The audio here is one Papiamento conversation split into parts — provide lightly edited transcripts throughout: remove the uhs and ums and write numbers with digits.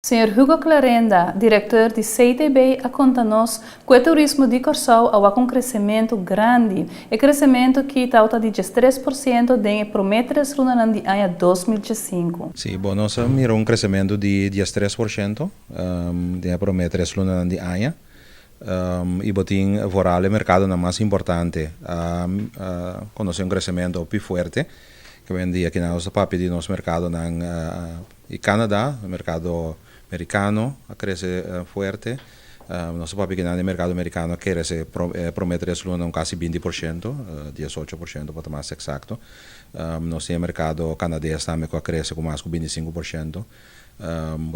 Señor Hugo Clarenda, direktor di CTB, a konta nos ku e turismo di Kòrsou a wak un kresementu grandi. E kresementu aki ta di 3% den e promé 3 lunanan di aña 2005. Sí, bon, nos a mira un kresementu di 13% den e promé 3 lunanan di aña. I bo tin vooral e merkadonan mas importante konosé un kresementu mas fuerte. Ku bin aki nos papia di nos merkadonan i Canada, merkado merikano a krese fuerte. Nos papia ku e merkado merikano a krese promé 3 luna kasi 20%, 18% pa ta mas eksakto. Nos tin merkado kanades tambe ku a krese ku mas ku 25%.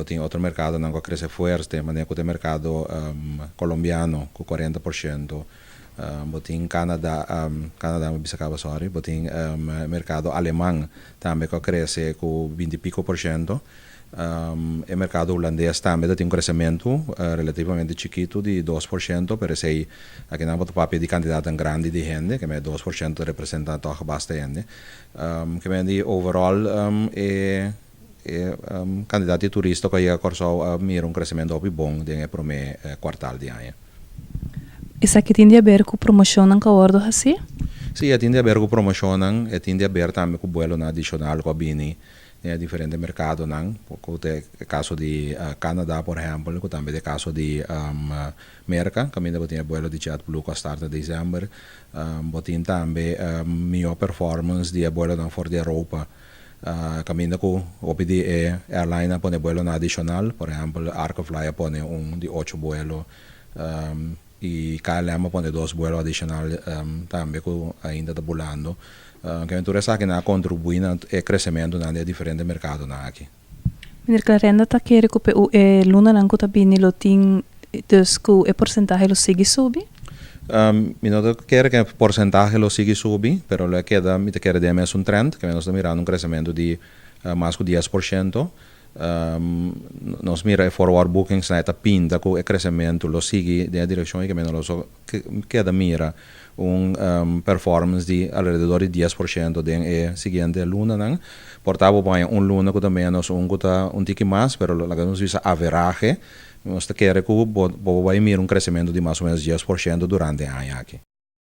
Tin otro merkadonan ku a krese fuerte, manera ku e merkado kolombiano ku 40%. Tin Canada, Canada mi a bisa kaba, sorry, tin merkado aleman tambe ku a krese ku 20 i piko por shento. E merkado hulandes tambe tin un kresementu relativamente chikitu di 2%, pero esei aki nan ta papia di kantidat grandi di hende, ku 2% ta representá toch basta hende. Ke men di overall e kantidat di turista ku a yega Kòrsou a mira un kresementu bon den e promé kuartal di aña. Esaki tin di aber ku promoshon ku a wòrdu hasí? Sí, tin di aber ku promoshon, tin di aber tambe ku buelo adishonal ku a bini den diferente merkadonan, ku e kaso di Canada, por ehèmpel, ku tambe e kaso di Merka, kaminda tin buelo di JetBlue ku a start na desèmber, tin tambe mihó performance di buelonan for di Europa. Kaminda ku hopi di e airline a pone buelo adishonal, por ehèmpel, Arkefly a pone un di 8 buelo i KLM a pone 2 buelo adishonal tambe ku ainda ta bulando. Ku tur esaki a kontribuí na e kresementu na diferente merkadonan aki. Meneer Clarenda ta kere ku e lunanan ku ta bini lo tin dus ku e porsentahe lo sigui subi? Mi no ta kere ku e porsentahe lo sigui subi, pero lo keda, mi ta kere den mesun trend, ku nos ta mirando un kresementu di mas ku 10%. Nos mira e forward bookings na ta pinta ku e kresementu lo sigui den direkshon ku nos lo keda mira un performance di alrededor di 10% den e siguiente lunanan. Por ta bo un luna ku ta menos, un ku ta un tiki mas, pero laga nos bisa average, nos ta kere ku bo bai mira un kresementu di mas o ménos 10% durante e aña aki.